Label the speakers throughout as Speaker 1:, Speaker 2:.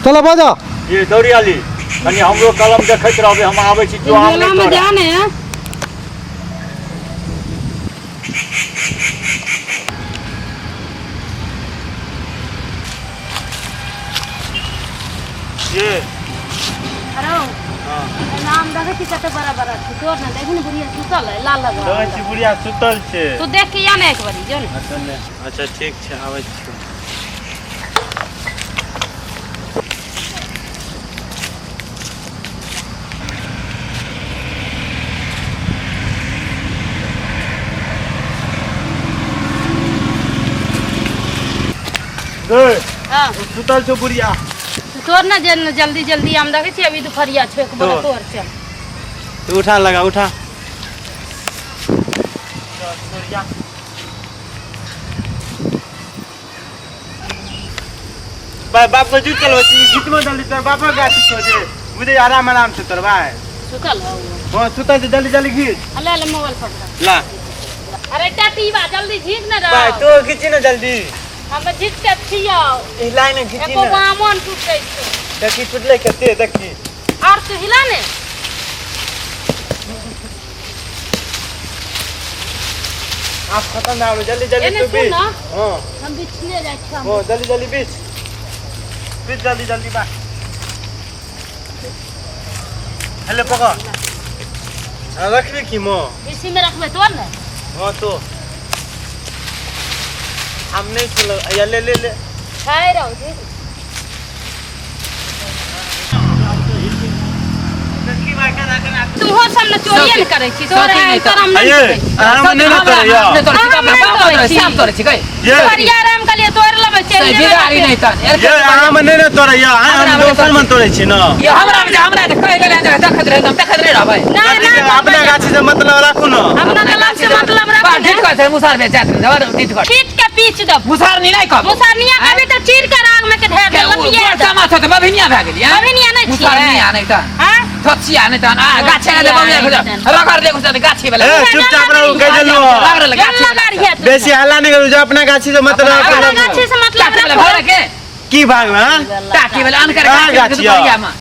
Speaker 1: चलो बजा।
Speaker 2: ये दौड़ियाली कनि हमरो कलम देखैत रहबै, हम आबै छी। जो आम
Speaker 3: मेला
Speaker 2: नहि
Speaker 3: में
Speaker 2: तोड़ै।
Speaker 3: जा ने।
Speaker 2: ये
Speaker 3: अरे नाम देखै छी कते बड़ा बड़ा छै, तोर ने देखी ने, बुढ़िया सुतल है लाल लग।
Speaker 4: देखै छी बुढ़िया सुतल छै।
Speaker 3: तू देख के आ ने एक बारी, जो ने।
Speaker 4: अच्छा ने, अच्छा ठीक छै, आबै छी। गै,
Speaker 3: हाँ।
Speaker 4: सुतल छौ बुढ़िया।
Speaker 3: तू तोर ने जल्दी जल्दी, हम देखै छी अभी दुपहरिया छै, एक बोरा
Speaker 4: तोड़।
Speaker 3: तोड़ चल।
Speaker 4: तू उठा, लगा उठा। भाई बाप को जूत चलबै छी, गीत में जल्दी तोर बापक गाछ छौ जे बुझे आराम आराम से तोर भाई।
Speaker 3: सुतल है उ।
Speaker 4: हाँ, सुतल छै, जल्दी जल्दी घीच।
Speaker 3: ले ले मोबाइल पकड़।
Speaker 4: ला।
Speaker 3: अरे टटीबा जल्दी झीक ने
Speaker 4: भाई
Speaker 3: रहो।
Speaker 4: तो घीची ने जल्दी।
Speaker 3: हम झीकते छियौ।
Speaker 4: ई लाइन घीची।
Speaker 3: एको
Speaker 4: ने
Speaker 3: गो आमो ने टूटै छै।
Speaker 4: देखी टूटलै कते, देखी।
Speaker 3: और तू हिला ने।
Speaker 4: आप खत्म ना हो, जल्दी जल्दी
Speaker 3: एने
Speaker 4: तू
Speaker 3: सुन
Speaker 4: बीच।
Speaker 3: ना।
Speaker 4: हाँ।
Speaker 3: हम बिछने जाइ छी हम।
Speaker 4: हाँ, जल्दी जल्दी बीच बीच, जल्दी जल्दी बा। हेलो, पकड़ आ, रखबी की मो?
Speaker 3: इसी में रखबै तोर ने।
Speaker 4: हाँ, तो हम नहीं छोड़ो या, ले ले ले।
Speaker 3: खाइ रहो जी। तुहो सब ने चोरिये ने करै छी, तोरे
Speaker 5: सौखी नहि
Speaker 3: तोरा हम नहि
Speaker 4: अये
Speaker 3: करै छी।
Speaker 4: आराम नहीं ना
Speaker 5: हमरा
Speaker 4: करे या।
Speaker 5: नहि तोड़ै छी,
Speaker 3: हमरा
Speaker 5: अपना
Speaker 3: नहि
Speaker 5: बाप
Speaker 3: तोड़ै
Speaker 5: तोड़ै
Speaker 3: छी।
Speaker 5: छी, हम तोड़ै छी गै।
Speaker 4: ये
Speaker 3: चोरिया आराम कलिए तोड़ लेबै, चलि
Speaker 5: से
Speaker 3: जेबै।
Speaker 5: बिगाड़ी नहि तन।
Speaker 4: ये आराम नहीं ना तोड़े या,
Speaker 5: हमरा
Speaker 4: हम
Speaker 5: नहि
Speaker 4: दोसर मन तोड़े छी ना।
Speaker 5: ये हमरा मे हमरा तऽ कहि गेलै जे देखैत रहै, हम देखैत नहि रहबै।
Speaker 3: नहि नहि,
Speaker 4: अपना गाछी से मतलब राखू ना।
Speaker 3: अपना कलम से मतलब
Speaker 5: बा
Speaker 3: राखू
Speaker 5: ढीठ
Speaker 3: ने।
Speaker 5: कर छै मुसार बे जात रे, ढीठ कर।
Speaker 3: खींच के पीच देब।
Speaker 5: मुसार नहीं नहि कहब।
Speaker 3: मुसरनिया कभी तऽ चीर के राग में के ढेर
Speaker 5: के उ
Speaker 3: लपिया
Speaker 5: गोर चमा छ तऽ बभिनिया भए गेली।
Speaker 3: बभिनिया नहि छियै।
Speaker 5: मुसार नहीं तऽ
Speaker 3: हाँ।
Speaker 5: थोचिया नहि तहन आ गाछे ने बमिया खुजा रगड़ दे खुजा गाछी वाला।
Speaker 4: ए चुपचाप रहू, कहि देलहुँ।
Speaker 5: रगड़ ले गाछी
Speaker 3: जल लगा रही है तू।
Speaker 4: बेसी हल्ला नहीं करू, जो अपना गाछी से मतलब
Speaker 5: अपना
Speaker 3: अपना
Speaker 4: राखू।
Speaker 3: गाछी से मतलब
Speaker 5: टाटी वाला
Speaker 3: राखू।
Speaker 5: भर के
Speaker 4: की भाग में, हाँ?
Speaker 5: टाटी वाला अनकर
Speaker 4: कहाँ
Speaker 5: गाछी
Speaker 4: गाछी यऽ?
Speaker 5: में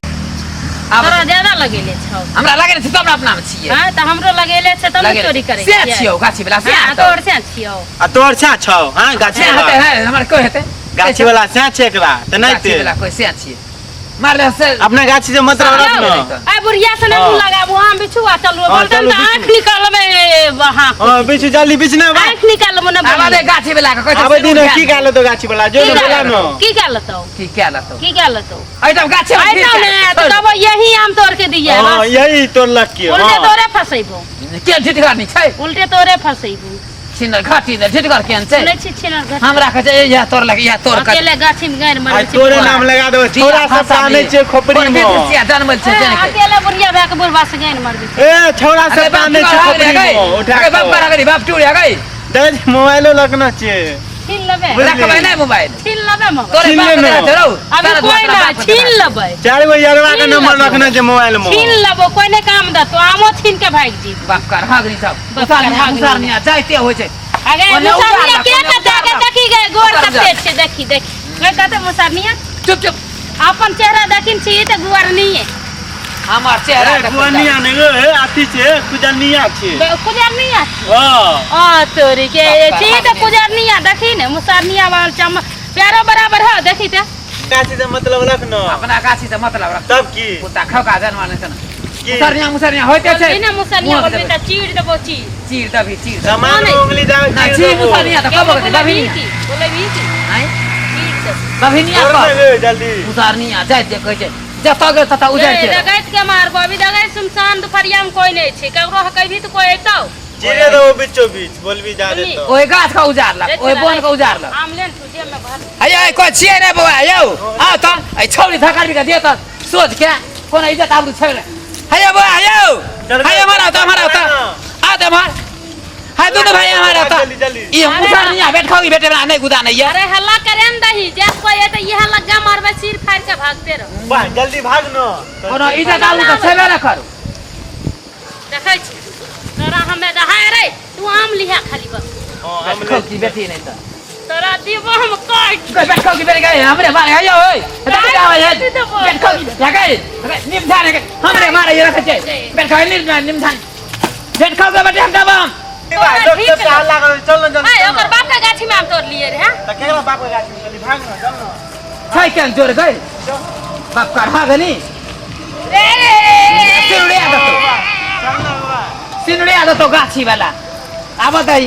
Speaker 5: आब
Speaker 3: तोरा ज्यादा लगेले छौ।
Speaker 5: हमरा लगे छै तब ने अपना में छियै।
Speaker 3: हाँ, तऽ हमरो लगेले छै तब ने
Speaker 5: लगे
Speaker 3: चोरी करै
Speaker 5: से
Speaker 3: छियै।
Speaker 5: छियौ गाछी वाला से।
Speaker 3: हाँ, तोर से छियौ।
Speaker 4: आ तोहर छा छौ, हाँ, गाछी
Speaker 5: से
Speaker 4: वाला।
Speaker 5: हेतै है हमर कोइ हेतै।
Speaker 4: गाछी वाला से छै एकरा तऽ नहीं
Speaker 5: गाछी
Speaker 4: ते
Speaker 5: वाला कोइ से छियै मारले से।
Speaker 4: अपना गाछी से मतलब राख ना।
Speaker 3: ए बुढ़िया से नहीं मुँह
Speaker 4: हाँ।
Speaker 3: लगाबू, आम बिछू आ चलू।
Speaker 4: हाँ,
Speaker 3: बोलतन
Speaker 4: चलू,
Speaker 3: तऽ
Speaker 4: बिछू।
Speaker 3: आँखि निकालबै वहाँ।
Speaker 4: हाँ, बिछू जल्दी, बिछ ना बा।
Speaker 3: आँखि निकालबो ने।
Speaker 5: आब दे गाछी वाला के कहै
Speaker 4: आबे दिन की गाल तो गाछी वाला जो
Speaker 3: की
Speaker 4: ने बोला
Speaker 3: गाल
Speaker 4: न।
Speaker 3: की गाल तो
Speaker 5: की क्या लतो?
Speaker 3: की गाल तो?
Speaker 5: एहिठाम गाछी में
Speaker 3: आइतौ ने तऽ कहबो यही आम तोड़ के दिया।
Speaker 4: हाँ,
Speaker 3: बस।
Speaker 4: यही तोर लक्की।
Speaker 3: उल्टे
Speaker 4: हाँ।
Speaker 3: तोरे फसैबो।
Speaker 5: के ढिटगर नहि छै?
Speaker 3: उल्टे तोरे फसैबो।
Speaker 5: छिनर घाटी दे, ढिटगर केहन छै?
Speaker 3: सुनै छी छिनर घट।
Speaker 5: हमरा कहै छै इएह तोड़लक, इएह तोड़ के।
Speaker 3: अकेले गाछी में गानि
Speaker 4: आ
Speaker 3: मरबै छै।
Speaker 4: तोरे नाम लगा देबो, छोरा सब आनै छै खोपड़ी में।
Speaker 5: जनमल छै
Speaker 3: ए,
Speaker 5: जाने के।
Speaker 3: अकेले बुढ़िया भए के बुढ़बा से गानि मरबै छै।
Speaker 4: ए छोरा
Speaker 5: अरे
Speaker 4: सब
Speaker 5: बाप
Speaker 4: आनै छै खोपड़ी में उठा
Speaker 5: अरे बाप
Speaker 4: के।
Speaker 5: पर गई, बाप टूट गई।
Speaker 4: देख मोबाइलो लगना छै।
Speaker 3: छीन लेबै।
Speaker 4: बुझली?
Speaker 5: रखबै नहि मोबाइल।
Speaker 3: छीन लेबै मोबाइल।
Speaker 5: तोरे
Speaker 4: छीन
Speaker 5: बाप
Speaker 4: लेने।
Speaker 5: के रौ।
Speaker 3: अभी कोई ना छीन लेबै।
Speaker 4: चार गो यरवा के
Speaker 3: छीन
Speaker 4: नंबर
Speaker 3: लेबो।
Speaker 4: रखना छै मोबाइल में।
Speaker 3: छीन लेबो, कोई नहीं काम देतो, आमो छीन के भागि जीत।
Speaker 5: बाप कर हागनी सब।
Speaker 3: बाप कर
Speaker 5: मुसार
Speaker 3: हागनी।
Speaker 5: मुसार जाइते होइ छै।
Speaker 3: अगे
Speaker 5: ओने
Speaker 3: मुसरनिया
Speaker 5: उतारलक,
Speaker 3: के
Speaker 5: ओने
Speaker 3: कते के
Speaker 5: उतारलक।
Speaker 3: देखी गए गोर
Speaker 5: उतार
Speaker 3: कते छै, देखी देखी गए कते मुसरनिया।
Speaker 5: चुप चुप।
Speaker 3: अपन चेहरा देखिन छी तऽ गुअरनी है।
Speaker 5: हमर चेहरा
Speaker 4: ए गुअनिया नहीं गो, ए अथी छै, कुजनिया छै।
Speaker 3: कुजरनिया।
Speaker 4: हां।
Speaker 3: आ तोरी के
Speaker 5: बाप
Speaker 3: छी
Speaker 5: रे,
Speaker 3: तऽ कुजरनिया, देखी ने मुसरनिया वाल चम प्यारो बराबर है, देखी ते।
Speaker 4: गाछी से मतलब रख न।
Speaker 5: अपना गाछी से मतलब रख।
Speaker 4: तब की?
Speaker 5: कुत्ता खौका जानवर नहि छै ने।
Speaker 4: की?
Speaker 5: मुसरनिया मुसरनिया होइते छै।
Speaker 3: बोलबी ने मुसरनिया
Speaker 5: मुँह
Speaker 3: बोलबी
Speaker 5: देबै।
Speaker 3: तऽ चीर देबो चीर।
Speaker 5: चीर दबी, चीर दबी।
Speaker 4: सामान में उंगली जावे।
Speaker 5: ना
Speaker 4: चीर
Speaker 5: छी
Speaker 4: देबो।
Speaker 5: मुसरनिया तऽ कब
Speaker 3: बोलबी
Speaker 5: बभिनिया
Speaker 3: की बोलबी की?
Speaker 5: आँय?
Speaker 3: चीर देबो।
Speaker 5: बभिनिया
Speaker 4: छोड़
Speaker 5: कब
Speaker 4: ने गे जल्दी।
Speaker 5: मुसरनिया जाइत जे कहै छै जतऽ गेल ततऽ उजड़
Speaker 3: ए,
Speaker 5: छै।
Speaker 3: डकैत के मारबो अभी, डकैत सुनसान दुपहरिया में कोई नहीं छै, ककरो हकैबी तऽ कोई अयतौ?
Speaker 4: चिरे देबो बीचो बीच, बोलबी जा रे
Speaker 3: बोलबी।
Speaker 4: तो।
Speaker 5: ओहि गाछ के उजाड़लक, ओहि बन के उजाड़लक।
Speaker 3: आम लेन तू जेब में भर।
Speaker 5: अये कोइ छियै नहि बौआ यौ, आउ तऽ एहि छौरी धकड़ के दिअ तऽ सोझ के कोनो इज्जत आबरू छै नहि। हैया बौआ यौ,
Speaker 4: चल
Speaker 5: हैया एम्हर आउ तऽ, एम्हर आउ तऽ, आउ तऽ एम्हर। है दुनू भाई एम्हर आउ तऽ।
Speaker 4: जल्दी जल्दी।
Speaker 5: ई मुसरनिया बैठ खाओगी बेटे बना नहीं गुदा नहीं है।
Speaker 3: अरे हल्ला करे न दही, जे कोई है तऽ इहे लग्गा मारबै, सिर फाड़ के भागते रहो।
Speaker 4: वाह, जल्दी भाग न।
Speaker 5: कोनो इज्जत आबरू तऽ छेबे नहि करू।
Speaker 3: देखै छी तोरा हमे दहाय रे, तू आम लिहा खाली बस।
Speaker 4: हां, हम
Speaker 5: बैठ खाओ की बेटी नहीं तऽ
Speaker 3: तोरा दीबो हम काट।
Speaker 5: बैठ खाओ की बेटी गए हमरे मारे हैया ओए देखै जाबै। है बैठ खाओ लगाए निमधान है हमरे मारे ये रखे छै बैठ खाओ निमधान निमधान बैठ खाओ के बेटे हम देब हम
Speaker 4: लोक सब के हल्ला करै चल न जल्दी
Speaker 3: ए ओकर बाप के गाछी में आम तोड़ लिए रे हां
Speaker 4: त केकरा बाप के गाछी में चली भाग न चल न
Speaker 5: छै केन जोर गई बाप कढ़ा गनी
Speaker 3: रे रे
Speaker 5: सिनुड़े आदत
Speaker 4: चल न बाबा
Speaker 5: सिनुड़े आदत गाछी वाला आब दई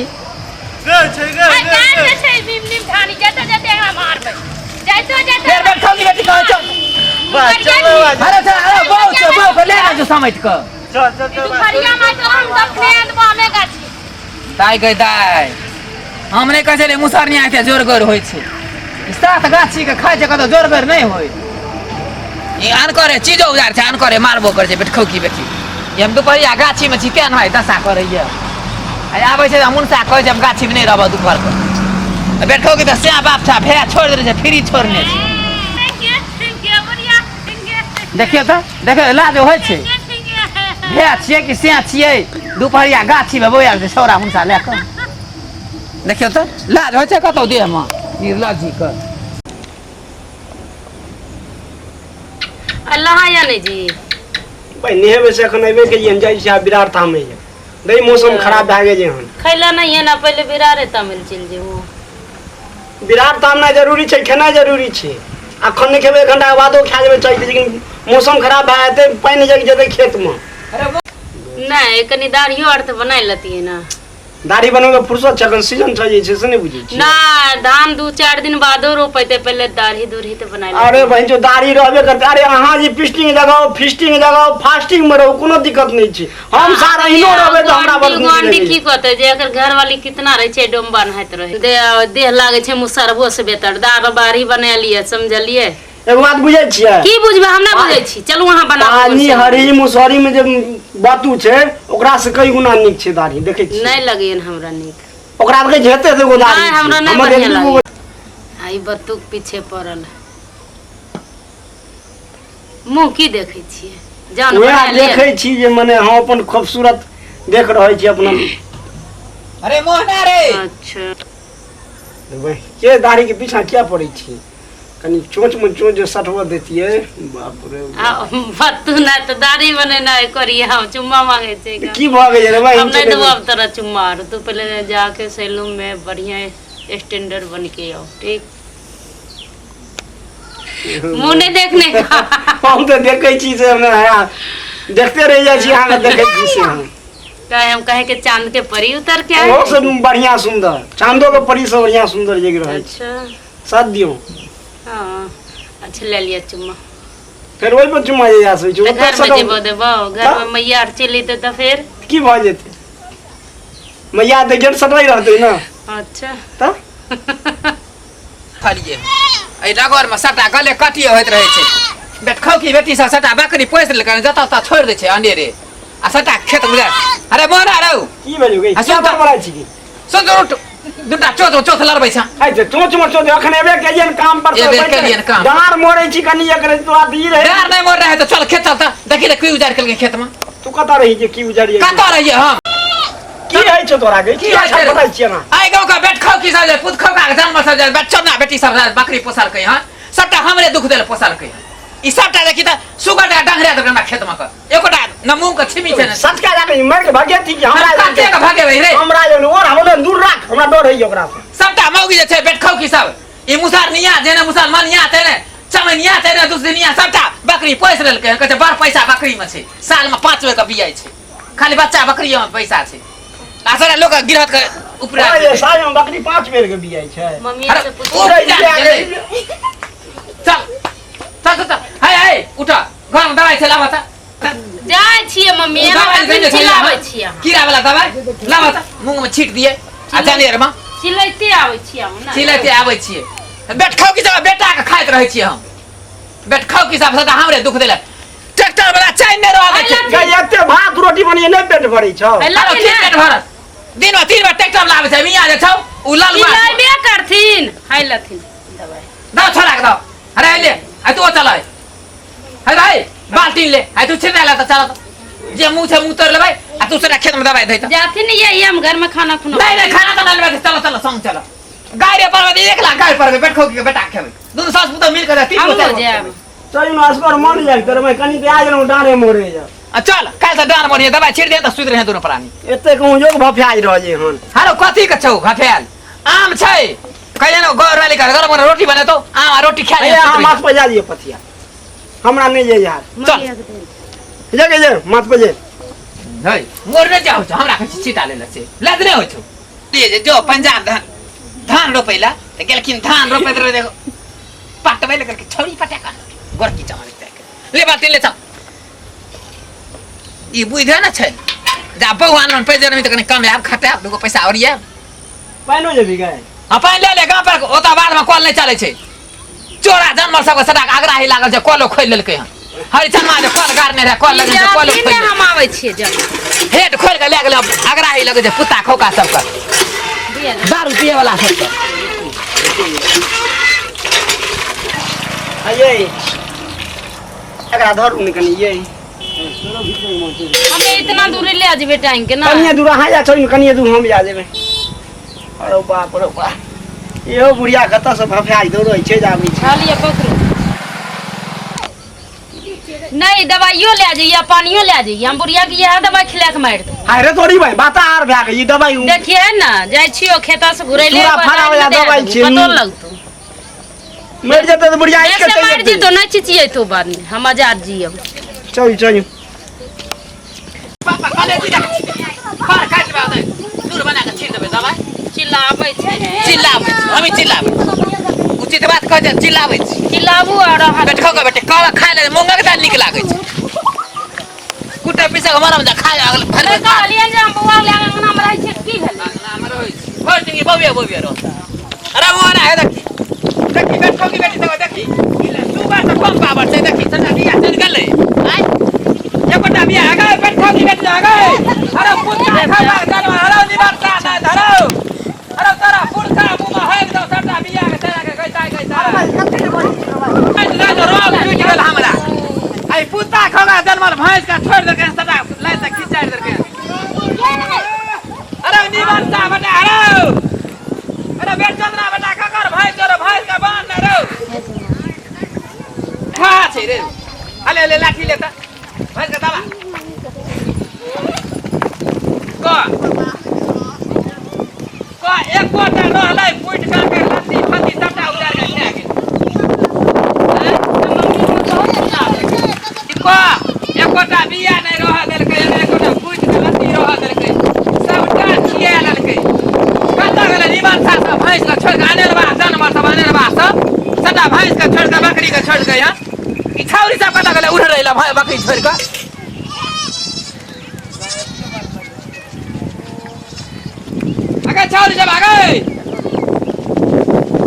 Speaker 4: गे छै गे
Speaker 3: ए गाछ जे छै नीम नीम धानी जते जते हमरा मारबै जाइतो जाइतो
Speaker 5: फेर बैठ खाओ की बेटी कहै चल
Speaker 4: बा चल न बाबा
Speaker 5: अरे चल अरे बहु छै बहु के ले जो समेट के
Speaker 4: चल चल चल
Speaker 3: दुपहरिया में तो हम दफने आनबो हमे गाछी
Speaker 5: दाइ गई दाइ हम नहि कहै छलियै मुसहर नहि आते जोरगर होइ छै ई सात गाछी के खाइ छै कतौ जोरगर नहि होइ ई अनकरे चीजो उजार छै अनकरे मारबो करै छै बेटखौ की बेटी ई हम दुपहरिया गाछीमे छी तें नहि दशा करैया आ आबै छै तऽ मुनसा कहै छै हम गाछीमे नहि रहब दुपहरके तऽ बेटखौ की तऽ सएह बाप छा भए छोड़ि देने छै फ्री छोड़ने छै देखियौ तऽ देखियौ लाज होइ छै भए छियै कि सएह छियै दुपहरिया गाछीमे बौआयल छै छौड़ा मुनसा लए कऽ देखियौ तऽ लाज होइ छै कतौ देहमे निर्लज्जीके
Speaker 3: अल्लाह या नहीं जी
Speaker 1: भाई नहेबै से एखन अयबे केलियै हन जाइ छी आब बिरार थामै लए गई मौसम खराब भए गेलै हन
Speaker 3: खैला नहीं है ना पहले बिरारे तमिल चल जेबो
Speaker 1: बिरार थामनाइ जरूरी छै खेनाइ जरूरी छै अखन नहि खेबै एक घंटा के बादो खा जेबै चलतै लेकिन मौसम खराब भए जेतै पानि जगि जेतै खेतमे
Speaker 3: नहीं कनी दाढ़ियो आर तो बनाई लेती ना
Speaker 1: दाढ़ी बनबै के फुर्सत छै एखन सीजन छै जे छै से नहि बुझै छियै
Speaker 3: ना धान दू चार दिन बादो रोपेते पहले दाढ़ी दूढ़ी तो बनाई
Speaker 1: अरे बहन जो दाढ़ी रहबे करतै अरे अहाँ जे पिस्टिंग लगाउ फिस्टिंग लगाउ फास्टिंग मे रहू कोनो दिक्कत नहि छै हम सार अहिनो रहबै तऽ हमरा बड़ नीक
Speaker 3: आंटी
Speaker 1: लगैए।
Speaker 3: की कहते जे एकर घरवाली कितना रहे छै डोमबा नहाइत रहे देह देह लागे छै मुसरबो से बेतर दाढ़ बाढ़ी बना लिए समझलिए
Speaker 1: एगो बात बुझै छियै
Speaker 3: की बुझबै हम ना बुझै छी चलू अहाँ बनाबू
Speaker 1: पानी हरी मुसहरी में जे बातू छै ओकरा से कई गुना नीक छै दाढ़ी देखै छियै
Speaker 3: नहि लगैए हमरा नीक
Speaker 1: ओकरा तऽ कहै छै हेतै एगो दाढ़ी
Speaker 3: नहि हमरा नहि
Speaker 1: हमर
Speaker 3: बढ़िआँ
Speaker 1: एतबी गो
Speaker 3: लागैए आ ई बत्तूक पीछे पड़ल है। मुँह की देखै छियै जान
Speaker 1: वएह
Speaker 3: बना लिअ।
Speaker 1: देखै छी जे मने हम अपन खूबसूरत देख रहल छी अपना
Speaker 5: अरे मोहना रे
Speaker 3: अच्छा
Speaker 1: के दाढ़ी के पीछा किया पड़ै छी कनि चोंच मे चोंच जे सटबऽ दैतियै बाप रे
Speaker 3: आ बत्तू ना तऽ दाढ़ी बनेनाइ करिए हम चुम्मा मांगे छै
Speaker 1: बाप। की भऽ गेलै रे बहिन
Speaker 3: हम नहीं देबो अब तोरा चुम्मा आर तू पहले जाके सैलून में बढ़िया स्टैंडर्ड बन के आओ ठीक मुंह नहीं देखने का
Speaker 1: हम तऽ देखै छी से हमरा हया देखते रहि जाइ छी अहाँके देखै छी से हम
Speaker 3: कहे हम कहे के चांद के परी उतर के आए
Speaker 1: ओहो सब बढ़िया सुंदर चांदो के परी सब बढ़िया सुंदर जगह रहै छै
Speaker 3: अच्छा
Speaker 1: साथ दियौ
Speaker 3: हाँ अच्छा ले लिया चुम्मा
Speaker 1: फेर ओहि पर चुम्मा जे जा सकै छै
Speaker 3: तऽ
Speaker 1: ओतऽ
Speaker 3: घर में
Speaker 1: सटल-
Speaker 3: जेबो देबो घर में मैया आर चलि एतै तऽ फेर
Speaker 1: की भऽ जेतै मैया तऽ गेट सटल रहतै ने
Speaker 3: अच्छा
Speaker 1: तऽ
Speaker 5: खलिए एहि डगरमे सबटा गले कटिए होइत रहै छै बेटखौ की बेटी सब सबटा बकरी पोसि लेलकै जतऽ ततऽ छोड़ि दै छै अनेरे आ सबटा खेत गुजर अरे मोहना रौ
Speaker 1: की भेल गई
Speaker 5: आ
Speaker 1: क्या
Speaker 5: सुन तऽ-
Speaker 1: बड़बड़ाइ छी की
Speaker 5: सुन तऽ उठ दूटा चोथ चोथ लड़बै छ
Speaker 1: आइ जे चोच मचो अखन एबे केलियन काम पर
Speaker 5: एबे केलियन काम।
Speaker 1: डाँर मोड़ै छी कनि एक तोरा तऽ ई रहै
Speaker 5: डाँर नहि मोड़ रहे तऽ चल खेत चल तऽ देखी तऽ की उजाड़ि केलकै खेतमे
Speaker 1: तू कतऽ रही जे की उजाड़िए
Speaker 5: कतऽ रहियै हम
Speaker 1: की होइ छौ तोरा गे
Speaker 5: की
Speaker 1: की
Speaker 5: होइ छै?
Speaker 1: छटपटाइ छियै एना
Speaker 5: आइ गाँव के बेट खाउ की सब जे पुत खाउ का जानवर सब जे बच्चा बेटी सब बकरी पोसलकै हँ सबटा हमरे दुख देल पोसलकै हँ ई सबटा देखी तऽ सुगर टा डंगरा देलकै हमरा खेतमे के एकोटा न मूंग के छिमी छै ने
Speaker 1: सटका जाके मर के भगेती कि हमरा
Speaker 5: हम कते के भगेबै रे
Speaker 1: हमरा जन और हमरा दूर राख हमरा डर होइए ओकरा से
Speaker 5: सबटा मौगी जे छै बेट खाउ की सब ई मुसरनिया जेने मुसलमानिया तेने चमनिया तेने दुसनिया सबटा बकरी पोसि लेलकै हँ कहै छै बड़ पैसा बकरी मे छै साल मे 5 बेर के बियाइ छै खाली बच्चा बकरी मे पैसा छै आ सारा लोक गिरहत के उपरा
Speaker 1: ओए, साल में बकरी 5 बेर के बियाइ छै
Speaker 3: मम्मी
Speaker 5: अरे,
Speaker 3: से पूछ
Speaker 5: ओ जा गेलै। चल चल चल चल हे हे उठ घर में दवाई छै लाबऽ तऽ
Speaker 3: जाइ छियै मम्मी
Speaker 5: ओ
Speaker 3: एना
Speaker 5: दवाइ
Speaker 3: कखन
Speaker 5: देने छलियै
Speaker 3: चिल्लाबै
Speaker 5: अहाँ।
Speaker 3: छियै अहाँ
Speaker 5: कीड़ा वाला दवाई लाबऽ तऽ मूंग में छीट दिए आ जनेर में
Speaker 3: चिल्लैते आबै छियै हम ने
Speaker 5: चिल्लाइते आबै छियै बेट खाउ की सब बेटा के खाइत रहै छियै हम बेट खाउ की सब सदा हमरे दुख देलक ट्रैक्टर वाला चैन नहि रहऽ दै छै
Speaker 1: गई एते भात रोटी बनिए नहि पेट भरै छौ
Speaker 3: अयलथिन
Speaker 5: आरो की
Speaker 3: ने?
Speaker 5: पेट भरत दिन में 3 बेर ट्रैक्टर वाला आबै छै मियां जे छौ उ लाल मार
Speaker 3: चिल्लाबे करथिन हाय लथिन दवाई
Speaker 5: दौ छोड़ा के दौ अरे ले आ तू चल हे भाई बाल्टीन ले आ तू छिड़ना ले तऽ चल जे मुँह छै मुँह तोड़ लेबै आ तू सरा खेत में दवाई दै तऽ
Speaker 3: जाथिन यही हम घर में खाना खुना
Speaker 5: नहीं नहीं खाना तो नहीं लेबै चलो चलो संग चलो गाय रे परबै 1 लाख गाय परबै बैठो के बेटा खेबै दुनू सास पुतोह मिल के तीन
Speaker 3: हमहूँ
Speaker 5: गो चारि गो
Speaker 3: जायब।
Speaker 5: खेबै।
Speaker 1: चल न असगर मन जाय तर मैं कनी ते आ गेलौं डाँरे मोरे जा।
Speaker 5: आ चल काल्हि से डाँर मोरिहे दवाई छिड़ दे त सुति रहे दुनू प्राणी।
Speaker 1: एते कहूँ जोग भफियाइ रहल हन।
Speaker 5: हरो कथी के छौ भफियाल आम छै कहिया ने घर वाली कर गरम गरम रोटी बनेतो आम आ रोटी खा ले।
Speaker 1: अहाँ माथ पर जा दियो पथिया हमरा नहीं जे यार।
Speaker 5: चल
Speaker 1: जे के जे माथ पर जे
Speaker 5: है मोर नहीं जाओ हमरा कहै छी छीटा लेले से लाज नहीं होइ छौ। लिए जे जो पंजाब धान धान रोपैला त गेलखिन धान रोपैत रहे देखो पटबै लग के छौरी पटा कर गोरकी चमन ले बाल्टी ले चल। ई बुझे न छै जा बौआ आनलन पैसे नहीं त कनी कम आब खटाब दुगो पैसा और आब
Speaker 1: पानिओ जेबी गए।
Speaker 5: हाँ पानि ले ले गाँव पर ओतऽ बादमे कल नहीं चलै छै। चोरा जानवर सबके सदा आगराही लागल छै कलो खोलि लेलकै हन। हरिचनमा जे कल गाड़ने रहै कल लगने छै कलो खोलि
Speaker 3: हम आबै छियै जल्दी
Speaker 5: हेड खोलि के लए गेलै आगराही लगै छै कुत्ता खोका सबके दारू पिए वाला सबके।
Speaker 1: ये एकरा धरू ने कनी ये
Speaker 3: हमें इतना दूरी ले जेबे टाइम के ना
Speaker 1: कनिए दूर अहाँ जा छोड़ी कनिए दूर हम जा जेबै। अरे बाप रे बाप इहो बुढ़िया कतऽ से भफियाइ दौड़ै छै जाबै छै।
Speaker 3: खालिए पकड़ो नहीं दवाइयो ले जाइए पानियो ले जाइए हम बुढ़िया के यह दवाई खिला के मारि दे।
Speaker 1: अरे तोरी भाई बाता आर भए गेल ई दवाई
Speaker 3: देखिए ना जाइ छियो खेता से घुरैले
Speaker 1: पूरा फाड़ा वाला दवाई छै।
Speaker 3: पतो लगतो
Speaker 1: मरि जेतै तऽ बुढ़िया
Speaker 3: ऐसे
Speaker 1: के
Speaker 3: मारि जेतो नहीं चिचियेतो बाद में हम आजाद जियब।
Speaker 1: चल चल
Speaker 5: पापा कॉलेज जा फाड़ काटि लेबै ओतै दूर बना के छीन देबै दवाई।
Speaker 3: चिल्लाबै छै
Speaker 5: चिल्लाबै छी हमी चिल्लाबै उचित बात कहै छै चिल्लाबै छी।
Speaker 3: चिल्लाबू और अहाँ
Speaker 5: बैठो के बेटे कब खाय ले मूंगक दालि नीक लागै छै कुटे पीसे के मरम जा खाय अगल भरि
Speaker 3: नहि कहलियनि जे हम बौआ लए अंगना मे रहै छियै की भेलै
Speaker 5: अंगना मे रहै छी भरि दिन बौए बौए रह। अरे बौआ ना हे देखी देखी बैठो की बेटी सब देखी सुबह से कम पावर छै देखी सदा बिया चलि गेलै आय एकोटा बिया आगे बैठो की बेटी आगे। अरे कुत्ता खा जानवर अरे निवारता ना धरो अरे तोरा पुरखा मुंह में हेक दो सबटा बिया के तेरा के गइता गइता रोग टूटि गेल हमरा। आई कुत्ता खोगा जानवर भैंस का छोड़ देलकै सबटा लाइन से खिंचाइ देलकै। अरे निवारता बेटा अरे अरे बेट चंद्रा बेटा ककर भैंस तोरा भैंस का बांध ना रो खा छै रे अले ले लाठी ले त भैंस का दबा क क एकोटा रहलै पुटि काके लत्ती फत्ती सबटा उजाड़ के खा गेल। क एकोटा बिया नहि रह देलकै एकोटा पुटि के लत्ती रह देलकै सबटा खिया लेलकै। कतऽ गेलै निमन सब भैंस के छोड़ि के आनेल बा जानवर सब आनेल बा सब सबटा भैंस के छोड़ि के बकरी के छोड़ि के यहाँ ई छाउरी सब कतऽ गेलै उड़ रहलै बकरी छोड़ि के। अगे छाउरी सब अगे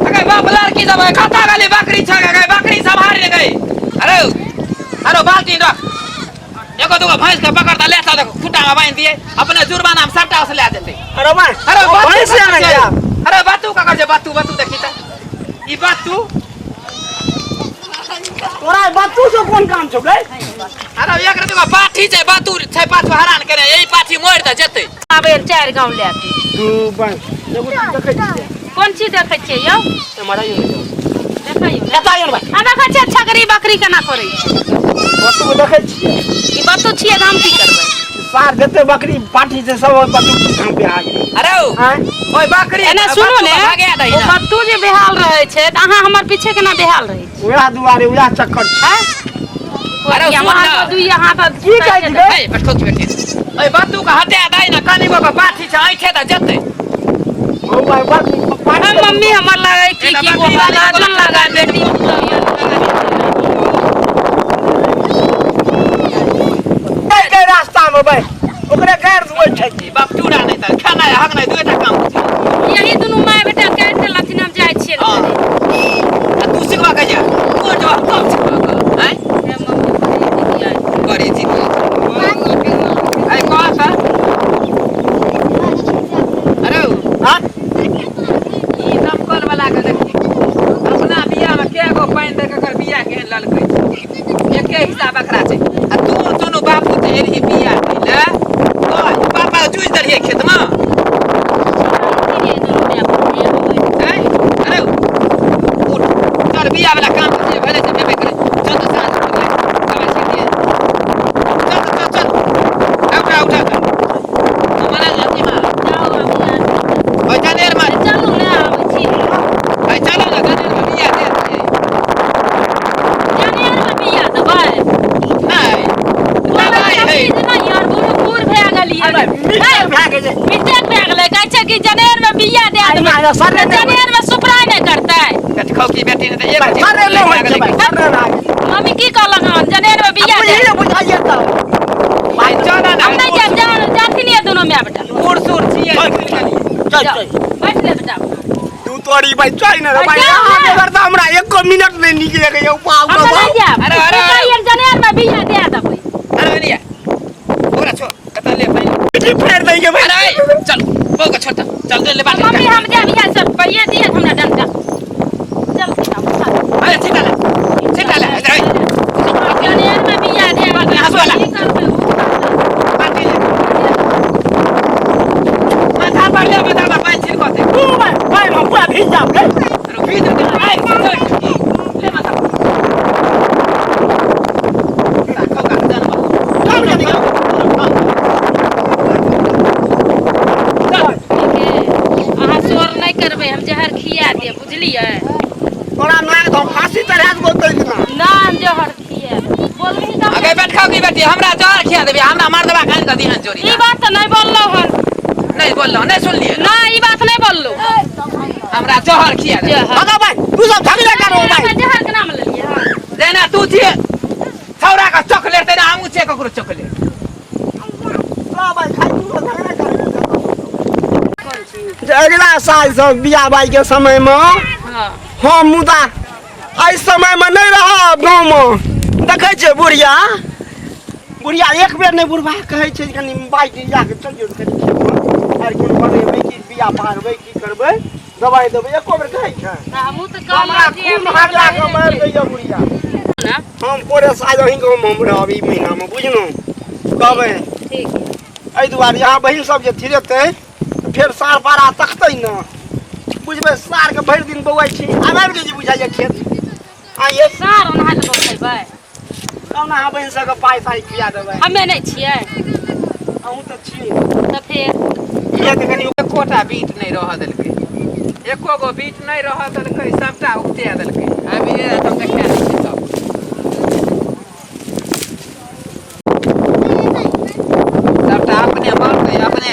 Speaker 5: अगे बाप लड़की सब कतऽ गेलै बकरी छोड़ि के बकरी सम्हारि गई। अरे अरे बाल्टी रख एगो दूगो भैंस के पकड़ ले चल देखो खूंटा में बांधि दिए अपने जुर्माना में सबटा से ले जेतै।
Speaker 1: अरे बा
Speaker 5: अरे
Speaker 1: भैंस आनै जा।
Speaker 5: अरे बातू ककर जे बातू बातू देखी त ई बातू
Speaker 1: तोरा बातू से कोन काम छौ गे?
Speaker 5: अरे एक दूगो पाठी छै बातू छै पाछू हरान केने एही पाठी मोड़ त जेतै।
Speaker 3: आबे चारि गांव ले के
Speaker 1: दू बन एगो चीज देखै छियै।
Speaker 3: कोन चीज देखै छियै यौ?
Speaker 1: हमरा यौ
Speaker 3: देखैयौ
Speaker 1: कतऽ यौ भाई?
Speaker 3: आ देखै छियै छगरी बकरी केना करै छै।
Speaker 1: बातू देखै छियै।
Speaker 3: ई बातू छियै तऽ हम की करबै?
Speaker 1: सार जते बकरी पाठी छै सब ओहि बातू धाम पे आ गेलै।
Speaker 5: अरे ओय बकरी
Speaker 3: एना सुनू ने ओ बत्तू जे बेहाल रहै छै तऽ अहाँ हमर पीछे केना बेहाल रहै छी?
Speaker 1: उएह दुआरे उएह चक्कर छै।
Speaker 5: अरे सुन ना
Speaker 3: दुई हाथ
Speaker 1: की कहै छी गे?
Speaker 5: ए बैठो की बैठे ओय बातू के हटा दै ना कनी गो के पाठी छै ऐठे त जेतै।
Speaker 1: ओ भाई बात
Speaker 3: हम मम्मी हमर लगै की की गोपाल लगा बेटी
Speaker 1: के रास्ता में भाई ओकरे गैर दुआइ छै।
Speaker 5: बाप चूड़ा नहीं त खाना हक नहीं दुएटा काम छै।
Speaker 3: यही दुनू my बेटा काटि देलथिन हम जाइ छियै।
Speaker 5: हां आ तू सिखबा के जा कोन जवाब कम सिखबा के हैं करे जी ए कह त अरे
Speaker 1: हां
Speaker 5: ई दमकल वाला के देखी अपना बिया में के गो पानि दे के कर बिया केहन ललकै एके हिसाब बकरा छै। आ तू दुनू बापू जे एलही बिया दै ले पापा जूझि देलियै खेत में। अरे उठ चल बिया वाला काम जे भेलै से भेबे करै चल तऽ साँझ
Speaker 1: गेलै जे
Speaker 3: मिस्टेक भए गेलै कहै छै कि जनेर में बिया दे
Speaker 1: आई
Speaker 3: देबै
Speaker 1: ना, सर
Speaker 3: तऽ
Speaker 1: नहि
Speaker 3: जनेर में सुपराय नहि करतै
Speaker 5: बेटखौ की बेटी ने तऽ एक
Speaker 1: भाई, सर नहि होइ छै भाई, सर नहि भए गेलै।
Speaker 3: मम्मी की कहलक हन जनेर में बिया
Speaker 1: आ
Speaker 3: दे
Speaker 1: बुझिए ने बुझाइए तऽ
Speaker 5: भाई चल ना
Speaker 3: हम नहि जायब जान जाथिन ये दुनू माय बेटा
Speaker 5: बूढ़ सूढ़ छियै
Speaker 1: चल
Speaker 3: जाओ
Speaker 1: चल
Speaker 3: बैठ ले बेटा
Speaker 1: तू तोरी भाई चल ने रे भाई
Speaker 3: जाओ
Speaker 1: अहाँ
Speaker 3: ने।
Speaker 1: बेगर तऽ हमरा एको मिनट नहि नीक लगैए बाप
Speaker 3: हम
Speaker 1: रे
Speaker 3: तऽ
Speaker 1: बाप।
Speaker 3: नहि जायब
Speaker 5: अरे, अरे, अरे।
Speaker 3: कहियै जनेर में बिया दे देबै
Speaker 5: अरे नहीं ओकरा छोड़ कतऽ ले भाई
Speaker 1: पीठी फेर दै के भाई
Speaker 5: अरे चल बौका छोड़ चल दे ले बाटी
Speaker 3: मम्मी हम जायब इएह सब पहिए दिए हमरा डंटा चल सीता उठा
Speaker 5: अरे छिटा ले छिटा ले इधर आ।
Speaker 3: जनेर में बिया दे
Speaker 5: बाटी हंसुआ ला।
Speaker 3: की करबै उ करतै।
Speaker 5: बाटी ले माथा पर ले माथा पर पानी छिड़कते
Speaker 1: तू भाई भाई हम पूरा भीज जाब गे
Speaker 5: अरे भीज दे आइ ले माथा पर खौका जानवर
Speaker 1: चल के निकल
Speaker 3: ठीक है अहाँ शोर नहि करबै हम जहर खिया देब बुझलियै
Speaker 1: तोरा नाक तो फांसी चढ़ा देबो तै दिना
Speaker 3: ना हम जहर खिया बोलबही तब
Speaker 5: अगे बैठ खाओ की बेटी हमरा जहर खिया देबी हमरा मार देबा कान के दिहन चोरी
Speaker 3: ई बात तऽ नहि बोललहुँ हन
Speaker 5: नहीं बोललो नहीं सुनलिए
Speaker 3: ना ई बात नहि बोललहुँ
Speaker 5: हमरा जहर खिया दे
Speaker 3: जहर
Speaker 1: भगा भाई तू सब झगड़ा करो भाई
Speaker 3: हमरा जहर के नाम लेलियै हन
Speaker 5: जेना तू छिए छौरा के चॉकलेट तेना हमहूँ छिए ककरो चॉकलेट
Speaker 1: ला भाई खाई तू सब झगड़ा करो जे अगला साल सब बियाह बाई के समय में
Speaker 3: हँ
Speaker 1: हम मुदा एहि समय में नहि रहब गाँव में देखै छियै बुढ़िया बुढ़िया एक बेर नहि बुढ़बा कहै छै जे कनि बाइक जाके चलियौ ने कनि खेतमे आर कोन बनेबै की बिया पारबै की करबै दबाइ देबै एको बेर कहै छै
Speaker 3: तऽ हमहूँ तऽ
Speaker 1: हमरा
Speaker 3: कहलहुँ जे
Speaker 1: खून हरला के मारि दैया बुढ़िया
Speaker 3: ना
Speaker 1: हम पोरे साल अहीं गाँवमे हम रहब ई महीनामे बुझलहुँ कहबै
Speaker 3: ठीक
Speaker 1: एहि दुआरे यहाँ बहिन सब जे थिरेतै तऽ फेर सार पारा तकतै ने बुझबै सारके भरि दिन बौआइ छी आब आबि गेल जे बुझाइए खेत आइए
Speaker 3: सार ओना तऽ बौखैबै
Speaker 1: कहुना अहाँ बहिन सबके पाइ ताइ खिया देबै
Speaker 3: हमे नहि छियै
Speaker 1: अहूँ तऽ छी
Speaker 3: तऽ फेर
Speaker 1: इएह तऽ कनि
Speaker 5: एकोटा बीट नहि रहऽ देलकै एको गो बीट नहि रहऽ देलकै सबटा उपटे देलकै आबि हम देखा दै छियै सब सबटा अपने मरतै अपने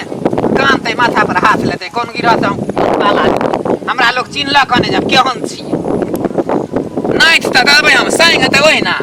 Speaker 5: कानतै माथा पर हाथ लेतै कोन गिरह से हम कोन पाला हमरा लोग चिन्हलक हन जब केहन छी नाइट तऽ देबै हम संग तऽ ओहिना।